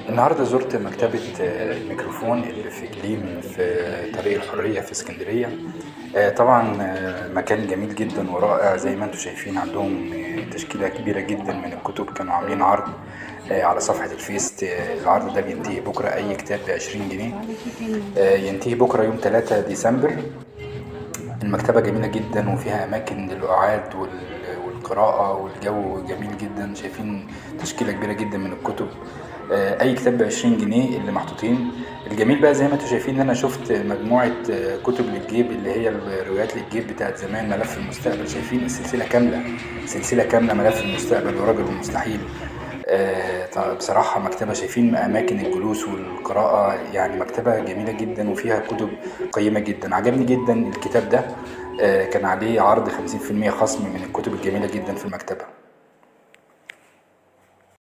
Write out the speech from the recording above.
النهارده زرت مكتبة الميكروفون اللي في جليم في طريق الحرية في اسكندرية. طبعا مكان جميل جدا ورائع، زي ما انتم شايفين عندهم تشكيلة كبيرة جدا من الكتب. كانوا عاملين عرض على صفحة الفيس. العرض ده بينتهي بكرة، أي كتاب ب20 جنيه، ينتهي بكرة يوم 3 ديسمبر. المكتبة جميلة جدا وفيها أماكن للقعاد والقراءة، والجو جميل جدا. شايفين تشكيلة كبيرة جدا من الكتب، أي كتاب ب20 جنيه اللي محطوطين. الجميل بقى زي ما انتم شايفين إن أنا شفت مجموعة كتب للجيب اللي هي الروايات للجيب بتاعت زمان، ملف المستقبل. شايفين السلسلة كاملة، سلسلة كاملة، ملف المستقبل ورجل المستحيل. بصراحة مكتبة، شايفين أماكن الجلوس والقراءة، مكتبة جميلة جدا وفيها كتب قيمة جدا. عجبني جدا الكتاب ده، كان عليه عرض 50% خصم من الكتب الجميلة جدا في المكتبة.